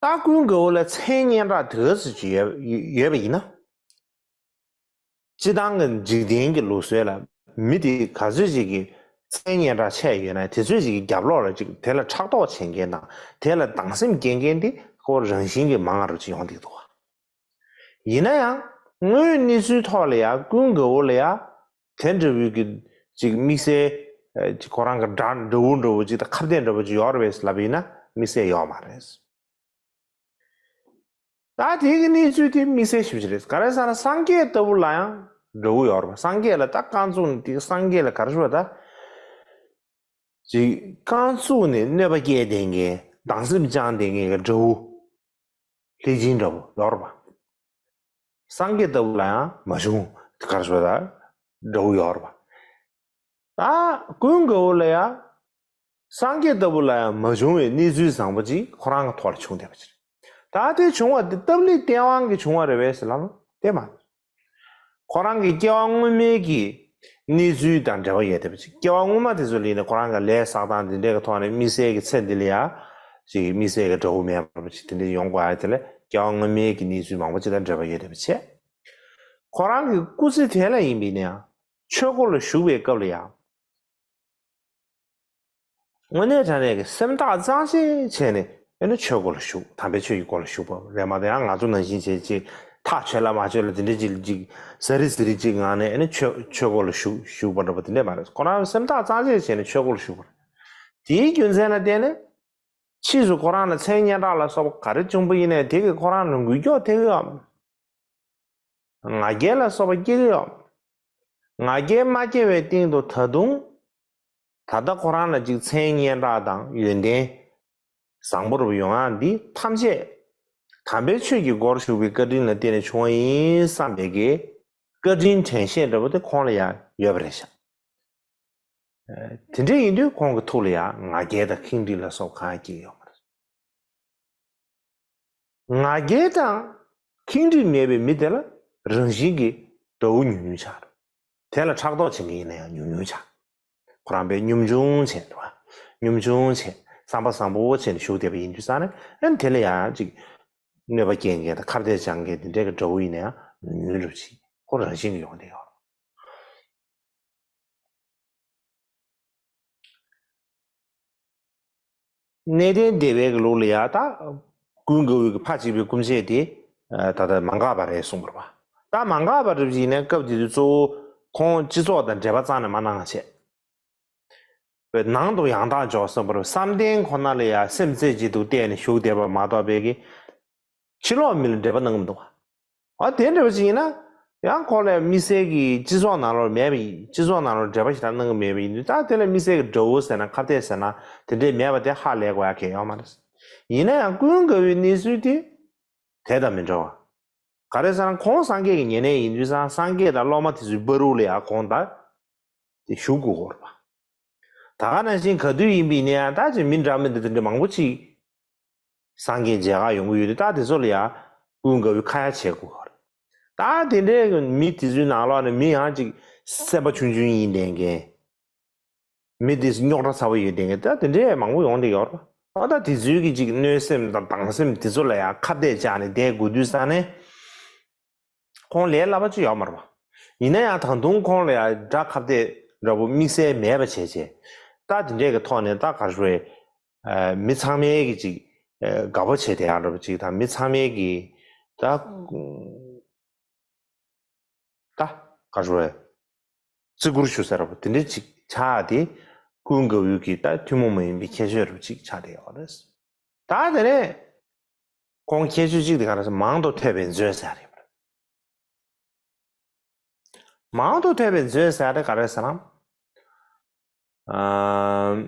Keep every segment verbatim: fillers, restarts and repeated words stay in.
ད་ཀུན་དགའ་བོ་ལ་མཚན་སྙན་གྲགས་དེ་ག་ཚོད་ཅིག་ཡོད་ཡོད་པ་ཡིན་ན། སྤྱི་བཏང་གི་འཇིག་རྟེན་གྱི་ལུགས་སྲོལ་ལ་མི་དེ་ག་ཚོད་ཅིག་གིས་མཚན་སྙན་གྲགས་ཆེ་ཡོད་ན་དེ་ཚོད་ཅིག་གི་རྒྱབ་ལོགས་ལ་ཅིག་དེ་ལ་ཕྲག་དོག་བྱེད་མཁན་དང་དེ་ལ་སྡང་སེམས་སྐྱེ་མཁན་དེ་ཁོ་རང་བཞིན་གྱིས་མང་བ་རུ་ཅིག་ཡོང་བསྡད་འདུག་བ། ཡིན་ན་ཡང་དངོས་ཡོད་གནས་ཚུལ་ཐོག་ལ་ཡང་ཀུན་དགའ་བོ་ལ་ཡང་དེ་འདྲ་བོའི་གི་ཅིག་དམིགས་བསལ་ཨ་ཅིག་ཁོ་རང་གི་དགྲ་འདྲ་བོ་འདྲ་བོ་ཅིག་དང་ཁ་གཏད་འདྲ་བོ་ཅིག་ཡོད་རེད་པས་ལབ་ཡིན་ན་དམིགས་བསལ་ཡོད་མ་རེད། ད་དེ་གི་གནས་ཚུལ་དེ་དམིགས་བསལ་ཞིབ་ཅིག་རེད། ག་རེ་ཟེར་ན་སངས་རྒྱས་ལྟ་བུ་ལ་ཡང་འདྲ་བོ་ཡོད་རེད་པ། སངས་རྒྱས་ལ་ད་རྐང་བཙུགས་ནས་དེ་སངས་རྒྱས་ལ་ག་རེ་ཞུ་བ་ད། ཅིག་རྐང་བཙུགས་ནས་གནོད་པ་སྐྱེལ་བསྡད་མཁན་སྡང་སེམས་བཅངས་བསྡད་མཁན་གྱི་དགྲ་བོ། ལྷས་སྦྱིན་འདྲ་བོ་ཡོད་རེད་པ། སངས་རྒྱས་ལྟ་བུ་ལ་ཡང་མ་བྱུང་། ག་རེ་ཞུ་བ་ད་འདྲ་བོ་ཡོད་རེད་པ། ད་ཀུན་དགའ་བོ་ལ་ཡང་སངས་རྒྱས་ལྟ་བུ་ལ་ཡང་མ་བྱུང་བའི་གནས་ཚུལ་བཟང་པོ་ཅིག་ཁོ་རང་གི་ཐོག་ལ་བྱུང་བསྡད་པ་ཅིག་རེད། ད་དེ་བྱུང་བ་དེ་སྟབས་ལེགས་སྟེས་དབང་གིས་བྱུང་བ་རེད་པས་ཟེར་ལབ་ན་དེ་མ་རེད། ཁོ་རང་གི་སྐྱེ་བ་སྔོན་མའི་གི་གནས་ཚུལ་དང་འབྲེལ་བ་ཡོད་བསྡད་པ་ཅིག་སྐྱེ་བ་སྔོན་མ་དེ་ཚོ་ལ་ཡིན་ན་ཁོ་རང་གི་ལས་བསགས་སྟངས་དེ་འདྲའི་གི་ཐོག་ནས་དམིགས་བསལ་གྱི་ཚེ་འདི་ལ་ཡ་ཅིག་དམིགས་བསལ་གྱི་དགྲ་བོ་མེད་པ་ཅིག་དེ་འདྲ་ཡོང་དགོས་ཡ་དེ་ལ་སྐྱེ་བ་སྔོན་མའི་གི་གནས་ཚུལ་མང་པོ་ཅིག་དང་འབྲེལ་བ་ཡོད་བསྡད་པ་བྱས། ཁོ་རང་གི་སྐུ་ཚེ་དེ་ལ་ཡིན་པས་ན་ཡང་ཆོས་སྒོ་ལ་ཞུགས་པའི་སྐབས་ལ་ཡང་། དངོས་གནས་དྲང་གནས་ཀྱི་སེམས་ཐག་གཙང་བཅད་བྱས་ནས་ཨེ་ནི་ཆོས་སྒོ་ལ་ཞུགས། དམ་པའི་ཆོས་ཀྱི་སྒོ་ལ་ཞུགས་པ་རེད་མ་གཏོགས་ཡང་ང་ཚོ་ནང་བཞིན་བྱས་ཅིག་ཐག་ཆོད་ལ་མ་ཆོད་ལ་དེ་འདྲ་ཅིག་ཅིག་ཟ་རི་ཟི་རི་ཅིག་ངང་ནས་ཨེ་ནི་ཆོས་ཆོས་སྒོ་ལ་ཞུགས་ཞུགས་པ་འདྲ་པོ་དེ་འདྲ་མ་རེད། ཁོ་རང་སེམས་ཐག་གཙང་བཅད་བྱས་ནས་ཆོས་སྒོ་ལ་ཞུགས་པ་རེད། དེའི་རྒྱུ་མཚན་ལ་བརྟེན་ནས་ཕྱིས་སུ་ཁོ་རང་ལ་མཚན་སྙན་གྲགས་ལ་སོགས་པ་ག་རེ་བྱུང་པ་ཡིན་ནའི་དེ་གིས་ཁོ་རང་ལ་འགུལ་སྐྱོད་ཐེབས་ཡོད་མ་རེད། ང་རྒྱལ་ལ་སོགས་པ་སྐྱེ་གི་ཡོད། ང་རྒྱལ་མ་སྐྱེ་བའི་སྟེང་དུ་ད་དུང་། ད་ལྟ་ཁོ་རང་ལ་ཅིག་མཚན་སྙན་གྲགས་དང་ཡོན་ཏན་བཟང་པོ་རུ་ཡོང་ཡག་འདི་ཐམས་ཅད་དམ་པའི་ཆོས་ཀྱི་སྒོར་ཞུགས་པའི་བཀའ་དྲིན་ལ་བརྟེན་ནས་བྱུང་བ་ཡིན་བསམ་པའི་གི་བཀའ་དྲིན་དྲན་ཤེས་འདྲ་པོ་དེ་ཁོང་ལ་ཡང་ཡོད་པ་རེད་ཤག་དེ་འདྲ་ཡིན་དུས་ཁོང་གི་ཐུགས་ལ་ཡང་ང་རྒྱལ་དང་ཁེངས་དྲེགས་ལ་སོགས་གང་ཡང་སྐྱེ་ཡོད་མ་རེད། ང་རྒྱལ་དང་ཁེངས་དྲེགས་མེད་པའི་མི་དེ་ལ་རང་བཞིན་གྱིས་དགྲ་བོ་ཉུང་ཉུང་ཆགས་འགྲོ། དེ་ལ་ཕྲག་དོག་བྱེད་མཁན་ཡིན་ན་ཡང་ཉུང་ཉུང་ཆགས། ཁོ་རང་པས་སྙོམ་ཆུང་བྱས་འགྲོ་བ། སྙོམ་ཆུང་བྱས་བསམ་པ་བཟང་པོ་བྱས་ནས་བཞུགས་བསྡད་པ་ཡིན་དུས་ཙང་ནས་ཨ་ནི་དེ་ལ་ཡང་ཅིག་གནོད་པ་སྐྱེལ་མཁན་དང་ཁ་གཏད་བཅག་མཁན་དེ་འདྲའི་གི་དགྲ་བོ་ཡིན་ན་ཡང་ཉུང་ཉུང་རུ་ཅིག་ཁོ་རང་བཞིན་གྱིས་ཡོང་བསྡད་ཡོད། གནས་བརྟན་སྡེ་པའི་གི་ལུགས་ལ་ཡང་ད་ཀུན་དགའ་བོའི་གི་ཕ་གཅིག་པའི་སྐུ་མཆེད་དེ་ད་ལྟ་མ་འགགས་པ་རེད་གསུངས་པ་རེད་པ། ད་མ་འགགས་པ་རེད་ཅེས་ཡིན་ན་སྐབས་དེ་དུས་གཙོ་བོ་ཁོང་སྤྱི་ཚོགས་དང་འབྲེལ་བ་རྩ་ནས་མ་གནང་བྱས། པའི་ནང་དུ་ཡང་དག་འཇོག་བསམ་པར་བསམ་གཏན་ཁོ་ན་ལ་ཡང་སེམས་རྩེ་གཅིག་ཏུ་གཏད་ནས་བཞུགས་བསྡད་པ་མ་གཏོགས་པའི་གི་ཕྱི་ལོགས་མི་ལ་འབྲེལ་བ་གནང་གི་མི་འདུག་བ། ཨ་དེ་འདྲ་བ་ཅིག་ཡིན་ན་ཡང་ཁོ་ལ་དམིགས་བསལ་གྱི་སྤྱི་ཚོགས་ནང་ལོགས་མེད་པ་ཡིན། སྤྱི་ཚོགས་ནང་ལོགས་འབྲེལ་བ་ཞེ་དྲག་གནང་གི་མེད་པ་ཡིན་དུས་ད་དེ་ལ་དམིགས་བསལ་གྱི་དགྲ་བོ་ཟེར་ན་ཁ་གཏད་ཟེར་ན་དེ་འདྲས་མེད་པ་དེ་ཧ་ལས་དགོས་ཡ་གང་ཡང་ཡོད་མ་རེད། ཡིན་ན་ཡང་ཀུན་དགའ་བོའི་གནས་ཚུལ་དེ་དེ་དང་མི་འདྲ་བ། ག་རེ་ཟེར་ན་ཁོང་སངས་རྒྱས་ཀྱི་ཉེ་གནས་ཡིན་དུས་ཙང་སངས་རྒྱས་དང་སློབ་མ་དེ་ཚོའི་བར་དུ་ལ་ཡང་ཁོང་ད། དེ་ཞུ་དགོས་ཀྱི་ཡོད་རེད་པ། ད་ག་ནང་བཞིན་ག་དུས་ཡིན་པ་ཡིན་ན་ཡང་ད་ཅིག་མི་འདྲ་མི་འདྲ་དེ་འདྲ་མང་པོ་ཅིག་སངས་རྒྱས་མཇལ་ཁ་ཡོང་གི་ཡོད་དུས་ད་དེ་ཚོ་ལ་ཡང་ཀུན་དགའ་བོས་ཁ་ཡ་བྱེད་དགོས་ཀྱི་ཡོད་རེད། ད་དེ་འདྲའི་མི་དེ་ཚོའི་ནང་ལོགས་ནས་མི་ཡང་ཅིག་སེམས་པ་ཆུང་ཆུང་ཡིན་བསྡད་མཁན། མི་དེ་རྙོག་དྲ་ཚ་པོ་ཡོད་བསྡད་མཁན་ད་དེ་འདྲའི་མང་པོ་ཡོང་བསྡད་ཡོད་རེད་པ། ད་དེ་ཚོའི་གི་ཅིག་གནོད་སེམས་དང་སྡང་སེམས་དེ་ཚོ་ལ་ཡང་ཁ་གཏད་བཅག་ནས་བསྡད་དགོས་དུས་ཙང་ནས། ཁོང་ལས་སླ་པོ་ཅིག་ཡོད་མ་རེད་པ། ཡིན་ན་ཡང་ད་དུང་ཁོང་ལ་ཡང་དགྲ་ཁ་གཏད་འདྲ་པོ་དམིགས་བསལ་མེད་པ་བྱས་བྱས། ད་དེ་འདྲས་ཀྱི་ཐོག་ནས་ད་ག་རེ་ཟེར། མི་ཚང་མས་ཀྱི་ཅིག་དགའ་པོ་བྱས་བསྡད་ཡག་འདྲ་པོ་ཅིག་དང་མི་ཚང་མས་ཀྱི་ད་ད་ག་རེ་ཟེར། བརྩི་བཀུར་ཞུ་ས་འདྲ་པོ་དེ་འདྲས་ཅིག་ཆགས་ཏེ། ཀུན་དགའ་བོའི་གི་ད་ཐུན་མོང་མ་ཡིན་པའི་ཁྱད་ཆོས་འདྲ་པོ་ཅིག་ཆགས་བསྡད་ཡོད་རེད། ད་དེ་ནས། ཁོང་ཁྱད་ཆོས་གཅིག་དེ་ག་རེ་ཟེར་མང་དུ་ཐོས་པའི་མཛོད་ཟེར་ཡག་རེད། མང་དུ་ཐོས་པའི་མཛོད་ཟེར་ཡག་དེ་ག་རེ་ཟེར་ན། ཨ།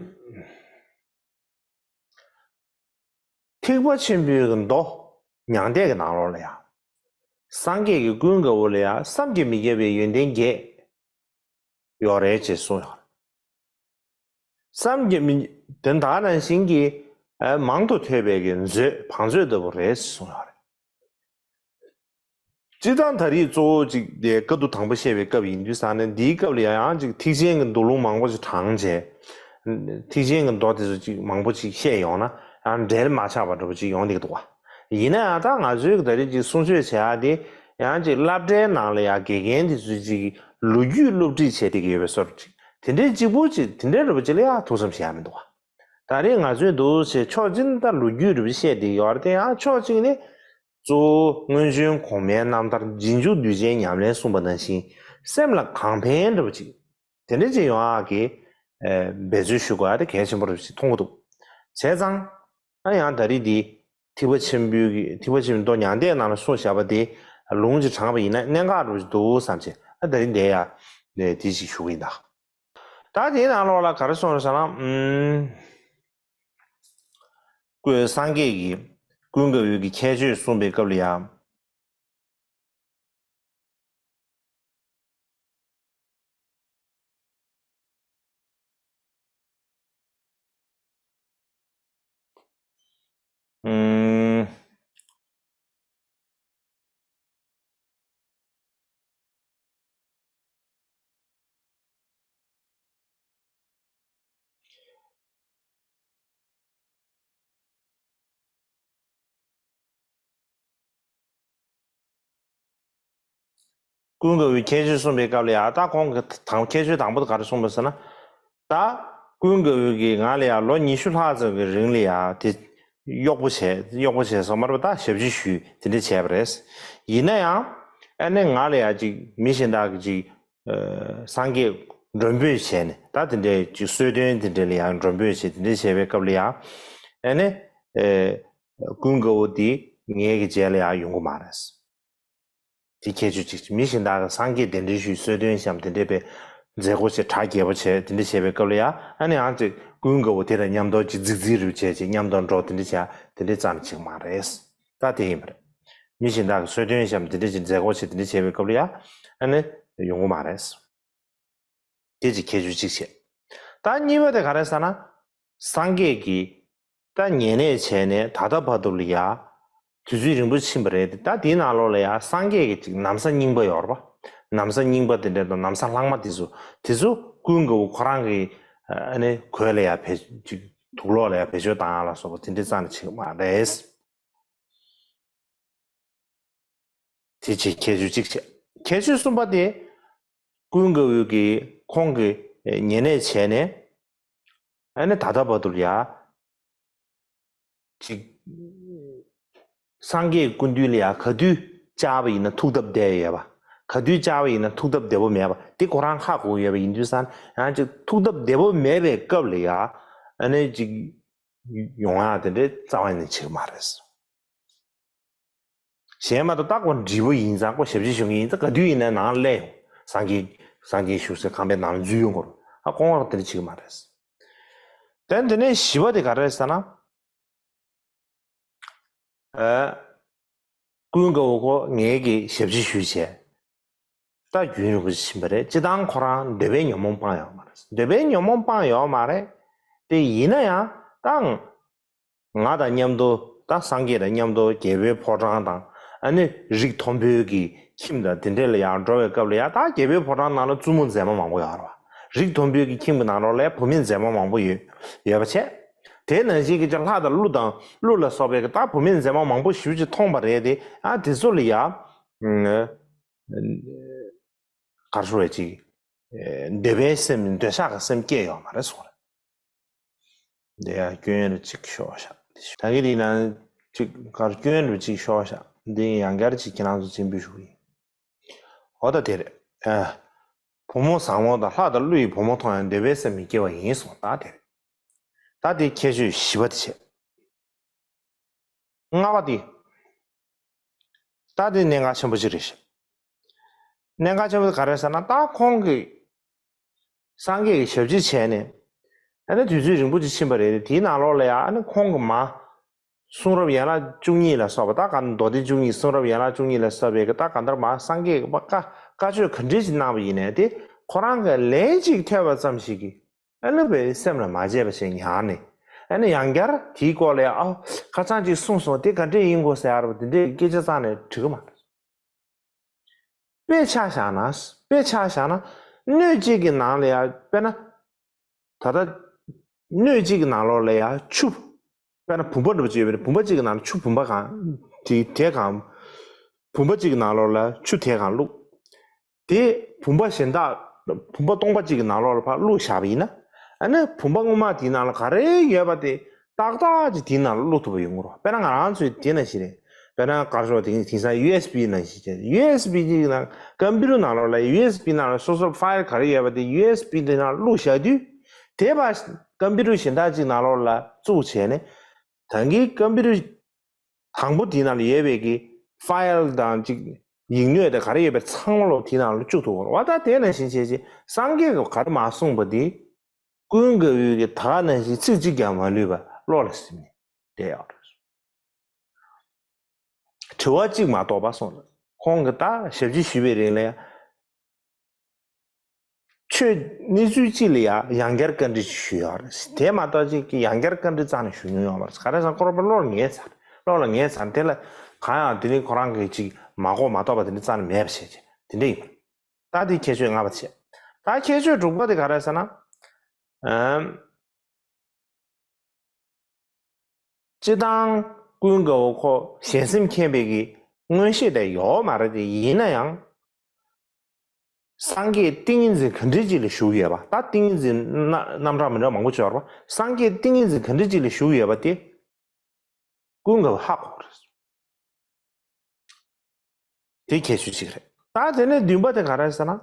ཐེག་པ་ཆེན་པོའི་མདོ་མྱང་འདས་ཀྱི་ནང་ལོགས་ལ་ཡང་། སངས་རྒྱས་ཀྱི་ཀུན་དགའ་བོ་ལ་ཡང་བསམ་གྱིས་མི་ཁྱབ་པའི་ཡོན་ཏན་བརྒྱད་ཡོད་རེད་ཅེས་གསུངས་ཡོད། བསམ་གྱིས་མི། དེ་ད་ག་ནང་བཞིན་གྱི་མང་དུ་ཐོས་པའི་གི་མཛོད་བང་མཛོད་ལྟ་བུ་རེད་གསུངས་ཡོད་རེད། སྤྱིར་བཏང་ད་རེས་གཙོ་བོ་གཅིག་དེ་བཀའ་བསྡུ་དང་པོ་བཤད་པའི་སྐབས་ཡིན་དུས་ཙང་ནས་འདིའི་སྐབས་ལ་ཡང་ཡང་གཅིག་ཐེག་ཆེན་གྱི་མདོ་ལུང་མང་པོ་ཞིག་དྲངས་བྱས། ཐེག་ཆེན་གྱི་མདོ་དེ་ཚོ་གཅིག་མང་པོ་ཞིག་བཤད་ཡོང་ན་ཡང་འབྲེལ་མ་ཆགས་པ་འདྲ་པོ་ཅིག་ཡོང་བསྡད་ཀྱི་འདུག་བ། ཡིན་ན་ཡང་ད་ང་ཚོའི་ད་རེས་ཀྱི་གསུང་ཆོས་བྱེད་ཡག་དེ་ཡང་ཅིག་སློབ་གྲྭའི་ནང་ལ་ཡང་དགེ་རྒན་དེ་ཚོས་ཅིག་ལོ་རྒྱུས་སློབ་ཁྲིད་བྱས་བསྡད་ཀྱི་ཡོད་པའི་བཟོ་འདྲ་ཅིག་དེ་འདྲའི་གཅིག་པུ་ཅིག་དེ་འདྲའི་འདྲ་པོ་ཅིག་ལ་ཡང་ཐུགས་བསམ་བཞེས་ཡག་མི་འདུག་བ། ད་རེས་ང་ཚོས་འདུག་ཟེར་ཕྱོགས་གཅིག་ནས་ད་ལོ་རྒྱུས་འདྲ་པོ་བཤད་བསྡད་ཀྱི་ཡོད་རེད་དེ། ཡང་ཕྱོགས་གཅིག་ནས་གཙོ་བོ་སྔོན་བྱོན་གོང་མའི་རྣམ་ཐར་རྗེས་འཇུག་གདུལ་བྱའི་ཉམས་ལེན་གསུངས་པ་ནང་བཞིན་སེམས་ལ་གང་ཕན་འདྲ་པོ་ཅིག་དེ་འདྲ་ཅིག་ཡོང་ཡག་གི་ཨ་འབད་རྩོལ་ཞུ་དགོས་ཡག་དེ་གལ་ཆེན་པོ་རེད་ཅེས་མཐོང་གི་འདུག་བྱས་ཙང་ཨ་ཡང་ད་རེས་འདི་ཐེག་པ་ཆེན་པོའི་གི་ཐེག་པ་ཆེན་པོའི་མདོ་མྱང་འདས་ནང་ལ་གསུངས་བཞག་པ་དེ་ལུང་ཅིག་དྲངས་པ་ཡིན་ན་གནད་འགག་འདྲ་པོ་ཅིག་འདུག་བསམ་བྱས་ཨ་ད་རེས་འདི་ཡ་ནས་དེ་ཅིག་ཞུ་གི་ཡིན་ད། ད་དེའི་ནང་ལོགས་ལ་ག་རེ་གསུངས་རེད་ཟེར་ན། ཨུམ། ཀུན་སངས་རྒྱས་ཀྱིས་ཀུན་དགའ་བོའི་གི་ཁྱད་ཆོས་གསུངས་པའི་སྐབས་ལ་ཡང་། ཨུམ། ཀུན་དགའ་བོའི་ཁྱད་ཆོས་གསུངས་པའི་སྐབས་ལ་ཡང་ད་ཁོང་གི་དང་ཁྱད་ཆོས་དང་པོ་དེ་ག་རེ་གསུངས་པ་ཟེར་ན། ད་ཀུན་དགའ་བོ་གིས་ང་ལ་ཡང་ལོ་ཉི་ཤུ་ལྷག་ཙམ་གྱི་རིང་ལ་ཡང་དེ་གཡོག་པོ་བྱས་གཡོག་པོ་བྱས་སོང་མ་རེད་པ། ད་ཞབས་ཕྱི་ཞུས་དེ་འདྲ་བྱས་པ་རེད། ཡིན་ན་ཡང་ཨ་ནི་ང་ལ་ཡང་ཅིག་མི་གཞན་དག་གིས་ཅིག་ཨ་སངས་རྒྱས་མགྲོན་འབོད་བྱས་ནས་ད་དེ་འདྲའི་ཅིག་གསོལ་སྟོན་དེ་འདྲ་ལ་ཡང་མགྲོན་འབོད་བྱས་དེ་འདྲ་བྱས་པའི་སྐབས་ལ་ཡང་ཨ་ནི་ཨ་ཀུན་དགའ་བོ་དེ་ངའི་གི་རྗེས་ལ་ཡང་ཡོང་གི་མ་རེད། དེ་ཁྱད་ཆོས་གཅིག་མི་གཞན་དག་གིས་སངས་རྒྱས་གདན་འདྲེན་ཞུས་གསོལ་སྟོན་བཤམས་དེ་འདྲས་པའི་མཛད་སྒོ་བྱས་གྲ་རྒྱས་པོ་བྱས་དེ་འདྲས་བྱས་པའི་སྐབས་ལ་ཡང་ཨ་ནི་ཡང་ཅིག་ཀུན་དགའ་བོ་དེ་དང་མཉམ་དུ་ཅིག་རྫིག་རྫིག་རུ་བྱས་ཅིག་མཉམ་དུ་འགྲོ་དེ་འདྲས་བྱས་དེ་འདྲས་རྩ་ནས་བྱེད་ཀྱི་མ་རེད། ད་དེ་ཡིན་པ་རེད། མི་གཞན་དག་གིས་གསོལ་སྟོན་བཤམས་དེ་འདྲས་ཅིག་མཛད་སྒོ་བྱས་དེ་འདྲས་བྱས་པའི་སྐབས་ལ་ཡང་ཨ་ནི་ཡོང་གི་མ་རེད། དེ་ཅིག་ཁྱད་ཆོས་གཅིག་བྱས། ད་གཉིས་པ་དེ་ག་རེ་ཟེར་ན། སངས་རྒྱས་ཀྱིས་ད་ཉེ་གནས་བྱས་ནས་ད་ལྟ་བར་དུ་ལ་ཡ་དུས་ཚོད་རིང་པོ་ཕྱིན་པ་རེད་དེ། ད་དེའི་ནང་ལོགས་ལ་ཡ་སངས་རྒྱས་ཀྱི་ཅིག་ན་བཟའ་རྙིང་པ་ཡོད་རེད་པ། ན་བཟའ་རྙིང་པ་དེ་འདྲ་དང་ན་བཟའ་ལྷག་མ་དེ་ཚོ་དེ་ཚོ་ཀུན་དགའ་བོ་ཁོ་རང་གི་ཨ་ནི་གོས་ལ་ཡ་བེད་ཅིག་དུག་ལོག་ལ་ཡ་བེད་སྤྱོད་བཏང་ཡ་ལ་སོགས་པ་དེ་འདྲའི་རྩ་ནས་བྱེད་ཀྱི་མ་རེད། དེ་ཅིག་ཁྱད་ཆོས་གཅིག་བྱས། ཁྱད་ཆོས་གསུམ་པ་དེ། ཀུན་དགའ་བོ་གིས་ཁོང་གི་ཉེ་གནས་བྱས་ནས། ཨ་ནི་ད་ལྟ་བར་དུ་ཡ། ཅིག་སངས་རྒྱས་སྐུ་མདུན་ལ་ཡ་ག་དུས་བཅར་བ་ཡིན་ན་ཐུག་སྟབས་བདེ་ཡོད་པ། ག་དུས་བཅར་བ་ཡིན་ན་ཐུག་སྟབས་བདེ་པོ་མེད་པ་དེ་ཁོ་རང་ཧ་གོ་ཡོད་པ་ཡིན་དུས་ཙང་ཡང་ཅིག་ཐུག་སྟབས་བདེ་པོ་མེད་པའི་སྐབས་ལ་ཡ། ཨ་ནི་ཅིག་ཡོང་ཡག་དེ་འདྲའི་རྩ་བ་ནས་བྱེད་ཀྱི་མ་རེད། གཞན་མ་གཏོགས་ད་ཁོ་བགྲེས་པོ་ཡིན་ཙང་ཁོ་ཞབས་ཕྱི་ཞུ་མཁན་ཡིན་ཙང་ག་དུས་ཡིན་ནའི་ནང་སླེབས་ཡོང་། སངས་རྒྱས་སངས་རྒྱས་བཞུགས་སའི་ཁང་པའི་ནང་ལ་འཛུལ་ཡོང་གི་རེད། ཨ་ཁོང་རང་དེ་འདྲ་བྱེད་ཀྱི་མ་རེད། དེ་དེ་ནས་བཞི་པ་དེ་ག་རེ་རེད་ཟེར་ན། ཨ། ཀུན་དགའ་བོ་ཁོ་ངའི་གི་ཞབས་ཕྱི་ཞུས་བྱས། ད་རྒྱུན་རིང་པོ་ཕྱིན་པ་རེད། སྤྱིར་བཏང་ཁོ་རང་འདོད་པའི་ཉོན་མོངས་སྤངས་ཡོད་མ་རེད། འདོད་པའི་ཉོན་མོངས་སྤངས་ཡོད་མ་རེད། དེ་ཡིན་ན་ཡང་ད་ང་དང་མཉམ་དུ་ད་སངས་རྒྱས་དང་མཉམ་དུ་རྒྱལ་པོའི་ཕོ་བྲང་དང་ཨ་ནི་རིགས་མཐོན་པོའི་གི་ཁྱིམ་དང་དེ་འདྲས་ལ་ཡང་འགྲོ་བའི་སྐབས་ལ་ཡང་ད་རྒྱལ་པོའི་ཕོ་བྲང་ནང་ལ་བཙུན་མོ་མཛེས་མ་མང་པོ་ཡོད་རེད་བ། རིགས་མཐོན་པོའི་གི་ཁྱིམ་གི་ནང་ལོགས་ལ་བུད་མེད་མཛེས་མ་མང་པོ་ཡོད་ཡོད་པ་བྱས། དེ་ནང་བཞིན་གྱི་ཅིག་ལྷ་དང་ཀླུ་དང་ཀླུ་ལ་སོགས་པའི་གི་ད་བུད་མེད་མཛེས་མ་མང་པོ་ཞེ་པོ་ཅིག་མཐོང་པ་རེད་དེ། ཨ་དེ་ཚོ་ལ་ཡ། གར་ཤོར་བའི་ཅིག་འདོད་པའི་སེམས་འདོད་ཆགས་ཀྱི་སེམས་སྐྱེ་ཡོད་མ་རེད་གསུངས་རེད། འདི་ཡང་སྐྱོན་རེ་གཅིག་ཤོར་ཤག་ད་གི་དེ་ནང་ཅིག་གར་སྐྱོན་རེ་གཅིག་ཤོར་ཤག་འདི་ཡང་བསྐྱར་ཅིག་ཁྱེད་རང་ཚོ་སྤྱན་འབུལ་ཞུ་གི་ཡིན། འོ་ད་དེ་རེད། ཨ། བུ་མོ་བཟང་མོ་དང་ལྷ་དང་ཀླུ་ཡི་བུ་མོ་མཐོང་ཡང་འདོད་པའི་སེམས་མི་སྐྱེ་བ་ཡིན་གསུངས། ད་དེ་རེད། ད་དེ་ཁྱད་ཆོས་བཞི་པ་དེ་བྱས། ལྔ་པ་དེ། ད་དེ་གནད་འགག་ཆེན་པོ་ཅིག་རེད་ཤག་གནད་འགག་ཆེན་པོ་དེ་ག་རེ་ཟེར་ན། ད་ཁོང་གིས་སངས་རྒྱས་ཀྱི་ཞབས་ཕྱི་བྱས་ནས་ཨ་ནི་དུས་ཚོད་རིང་པོ་ཅིག་ཕྱིན་པ་རེད། དེའི་ནང་ལོགས་ལ་ཡང་ཨ་ནི་ཁོང་གི་མ་གསུང་རབ་ཡན་ལག་བཅུ་གཉིས་ལ་སོགས་པ། ད་ག་མདོ་སྡེ་བཅུ་གཉིས། གསུང་རབ་ཡན་ལག་བཅུ་གཉིས་ལ་སོགས་པའི་གི་ད་ག་འདྲ་མ་སངས་རྒྱས་ཀྱི་བཀའ་བཀའ་ཆོས་ག་འདྲས་ཅིག་གནང་བ་ཡིན་ནའི་དེ་ཁོ་རང་གིས་ལན་ཅིག་ཐོས་པ་ཙམ་ཞིག་གིས། ཨ་ནི་བའི་སེམས་ལ་མ་བརྗེད་པ་ཞིག་ཉར་ནས། ཨ་ནི་ཡང་བསྐྱར་དེའི་སྐོར་ལ་ཡང་ཨ་ཁ་སང་ཅིག་གསུངས་སོང་། དེ་ག་འདྲས་ཡིན་དགོས་ཟེར་ཡ་རེད་པ། དེ་འདྲས་སྐད་ཆ་རྩ་ནས་དྲི་གི་མ་རེད། དཔེ་ཆ་བཞག་ན་དཔེ་ཆ་བཞག་ན་སྣོད་གཅིག་གི་ནང་ལ་ཡང་དཔེར་ན་ད་ལྟ་སྣོད་གཅིག་གི་ནང་ལོགས་ལ་ཡང་ཆུ། དཔེར་ན་བུམ་པ་འདྲ་པོ་ཅིག་ཡོད་པ་རེད། བུམ་པ་གཅིག་གི་ནང་ལ་ཆུ་བུམ་པ་གང་དེ་དེ་གང་བུམ་པ་གཅིག་གི་ནང་ལོགས་ལ་ཆུ་དེ་གང་བླུགས། དེ་བུམ་པ་གཞན་དག་བུམ་པ་སྟོང་པ་གཅིག་གི་ནང་ལོགས་ལ་ཕར་བླུགས་བཞག་པ་ཡིན་ན། ཨ་ནི་བུམ་པ་སྔོན་མ་དེའི་ནང་ལ་ག་རེ་ཡོད་པ་དེ་ཏག་ཏག་ཅིག་དེའི་ནང་ལ་བླུགས་ཐུབ་པ་ཡོང་གི་རེད། དཔེར་ན་ང་རང་ཚོའི་དེ་ནང་བཞིན་རེད། དཔེར་ན་ག་རེ་ཟེར་དེང་དེང་སང་ཡུ་ཨེས་བི་ནང་བཞིན་བྱས། ཡུ་ཨེས་བི་གཅིག་ནང་ཀམ་པུ་ཊར་ནང་ལོགས་ལ་ཡུ་ཨེས་བི་ནང་ལ་སོ་སོར་ཕའིལ་ག་རེ་ཡོད་པ་དེ་ཡུ་ཨེས་བི་དེ་ནང་བླུགས་བཞག་དུས། དེ་ཕར་ཀམ་པུ་ཊར་གཞན་དག་ཅིག་ནང་ལོགས་ལ་བཙུགས་བྱས་ནས། ད་གིན་ཀམ་པུ་ཊར་དང་པོ་དེའི་ནང་ལ་ཡོད་པའི་གི་ཕའིལ་དང་ཅིག་ཡིག་སྣོད་དང་ག་རེ་ཡོད་པའི་ཚང་མ་ལོག་དེའི་ནང་ལ་བཅུག་ཐུབ་པ་རེད་བ། ད་དེ་ནང་བཞིན་བྱས་རྗེས་སངས་རྒྱས་ཀྱིས་ག་རེ་མར་གསུངས་པ་དེ། ཀུན་དགའ་བོས་ཀྱི་ད་ག་ནང་བཞིན་ཚིག་གཅིག་ཀྱང་མ་ལུས་པ་བློ་ལ་སིམ་ནས་བསྡད་ཡོད་རེད། དྲི་བ་གཅིག་མ་གཏོགས་པ་གསུངས། ཁོང་གིས་ད་ཞབས་ཕྱི་ཞུས་པའི་རིང་ལ་ཡང་ཆོས་གནས་ཚུལ་གཅིག་ལ་ཡང་ཡང་བསྐྱར་བཀའ་འདྲི་ཞུས་ཡོད་རེད། དེ་མ་གཏོགས་ཅིག་གི་ཡང་བསྐྱར་བཀའ་འདྲི་རྩ་ནས་ཞུ་མྱོང་ཡོད་མ་རེད། ག་རེ་ཟེར་ན་ཁོ་རང་པ་བློ་ལ་ངེས་ཚར། བློ་ལ་ངེས་ཚར། དེ་ལ་གང་ཡང་དེ་ནི་ཁོ་རང་གིས་ཅིག་མ་གོ་མ་རྟོགས་པ་དེ་འདྲ་རྩ་ནས་མེད་པ་བྱས་བྱས་དེ་འདྲ་ཡིན། ད་དེ་ཁྱད་ཆོས་ལྔ་པ་བྱས། ད་ཁྱད་ཆོས་དྲུག་པ་དེ་ག་རེ་ཟེར་ན། ཨམ། སྤྱིར་བཏང་ཀུན་དགའ་བོ་ཁོ་གཞན་སེམས་མཁྱེན་པའི་གི་མངོན་ཤེས་དེ་ཡོད་མ་རེད་དེ། ཡིན་ན་ཡང་སངས་རྒྱས་ཏིང་ངེ་འཛིན་ག་འདྲ་ཅིག་ལ་བཞུགས་ཡོད་པ། ད་ཏིང་ངེ་འཛིན་རྣམ་གྲངས་མི་འདྲ་མང་པོ་ཅིག་ཡོད་རེད་པ། སངས་རྒྱས་ཏིང་ངེ་འཛིན་ག་འདྲ་ཅིག་ལ་བཞུགས་ཡོད་པ་དེ་ཀུན་དགའ་བོ་ཧ་གོ་གི་རེད། དེ་ཁྱད་ཆོས་གཅིག་རེད། ད་དེ་ནས་བདུན་པ་དེ་ག་རེ་ཟེར་ན།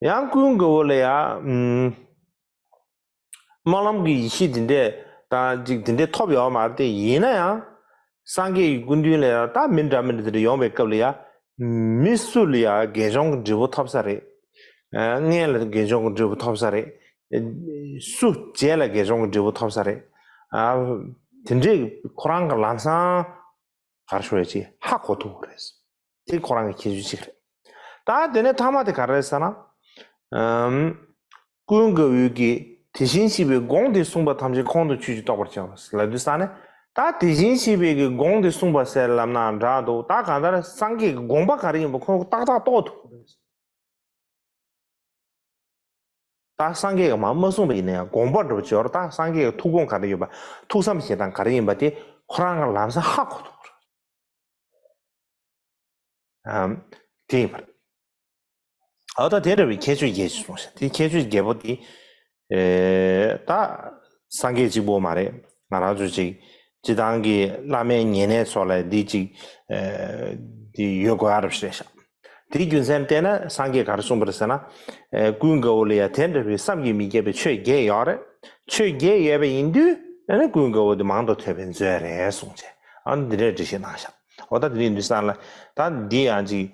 ཡང་ཀུན་དགའ་བོ་ལ་ཡ། ཨམ། སྨོན་ལམ་གྱི་ཡེ་ཤེས་དེ་འདྲས་ད་ཅིག་དེ་འདྲས་ཐོབ་ཡོད་མ་རེད་དེ། ཡིན་ན་ཡང་སངས་རྒྱས་ཀྱི་སྐུ་མདུན་ལ་ཡ་ད་མི་འདྲ་མི་འདྲ་དེ་འདྲ་ཡོང་བའི་སྐབས་ལ་ཡ། མི་སུ་ལ་ཡ་དགེ་སྦྱོང་གི་འབྲས་བུ་ཐོབ་ས་རེད། ཨ། མངལ་ལ་དགེ་སྦྱོང་གི་འབྲས་བུ་ཐོབ་ས་རེད། སུ་བྱས་ལ་དགེ་སྦྱོང་གི་འབྲས་བུ་ཐོབ་ས་རེད། ཨ། དེ་འདྲས་ཁོ་རང་གི་ལམ་སང་ག་རེ་ཞུ་ཡ་ཅིག་ཧ་གོ་ཐུབ་པ་རེད། དེ་ཁོ་རང་གི་ཁྱད་ཆོས་གཅིག་རེད། ད་དེ་ནས་ཐ་མ་དེ་ག་རེ་རེད་ཟེར་ན། ཨམ། ཀུན་དགའ་བོས་ཀྱིས་དེ་བཞིན་གཤེགས་པའི་དགོངས་དེ་གསུངས་པ་ཐམས་ཅད་ཁོང་དུ་ཆུད་ཅེས་རྟོགས་པར་བྱ་བ་ལབ་དུས་ཙ་ནས། ད་དེ་བཞིན་གཤེགས་པའི་གི་དགོངས་དེ་གསུངས་པ་ཟེར་ལབ་ན་འདྲ་འདུག་ད་གང་ལྟར་སངས་རྒྱས་ཀྱི་དགོངས་པ་ག་རེ་ཡིན་པ་ཁོ་ཏག་ཏག་རྟོགས་ཐུབ་ཀྱི་རེད། ད་སངས་རྒྱས་ཀྱིས་མར་མ་གསུངས་པ་ཡིན་ན་ཡང་དགོངས་པ་འདྲ་པོ་འབྱོར། ད་སངས་རྒྱས་ཀྱི་ཐུགས་དགོངས་ག་རེ་ཡོད་པ། ཐུགས་བསམ་བཞེས་སྟངས་ག་རེ་ཡིན་པ་དེ་ཁོ་རང་གི་ལམ་སང་ཧ་གོ་ཐུབ་པ་རེད། ཨམ། དེ་ཡིན་པ་རེད། འོ་ད་དེ་འདྲ་བའི་ཁྱད་ཆོས་བརྒྱད་ཅིག་གསུངས་ཤག་དེ་ཁྱད་ཆོས་བརྒྱད་པོ་དེ། ཨེ། ད་སངས་རྒྱས་གཅིག་པོ་མ་རེད། ང་རང་ཚོ་ཅིག་སྤྱིར་བཏང་གི་བླ་མའི་ཉེ་གནས་ཚོ་ལ་འདི་ཅིག་ཨེ། འདི་ཡོད་དགོས་ཡ་རེད་ཟེར་ཤག་དེའི་རྒྱུ་མཚན་བལྟས་ན་སངས་རྒྱས་ག་རེ་གསུངས་པ་རེད་ཟེར་ན། ཨེ། ཀུན་དགའ་བོ་ལ་ཡ་དེ་འདྲ་བའི་བསམ་གྱིས་མི་ཁྱབ་པའི་ཆོས་བརྒྱད་ཡོད་རེད། ཆོས་བརྒྱད་ཡོད་པ་ཡིན་དུས་ཨ་ནི་ཀུན་དགའ་བོ་དེ་མང་དུ་ཐོས་པའི་མཛོད་རེད་གསུངས་བྱས། ཨ་ནི་འདི་འདྲའི་འགྲེལ་བཤད་གནང་ཤག་འོ་ད་དེ་རིང་འདི་སང་ལ་ད་འདི་ཡང་ཅིག་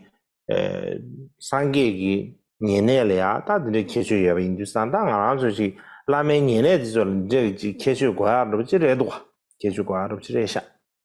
ཨེ། སངས་རྒྱས་ཀྱི་ཉེ་གནས་ལ་ཡང་ད་འདི་འདྲའི་ཁྱད་ཆོས་ཡོད་པ་ཡིན་དུས་ཙང་ད་ང་རང་ཚོ་ཅིག་བླ་མའི་ཉེ་གནས་དེ་ཚོ་ལ་འདི་འདྲའི་ཅིག་ཁྱད་ཆོས་དགོས་ཡག་འདྲ་པོ་ཅིག་རེད་འདུག་ག་ཁྱད་ཆོས་དགོས་ཡག་འདྲ་པོ་ཅིག་རེད་ཤག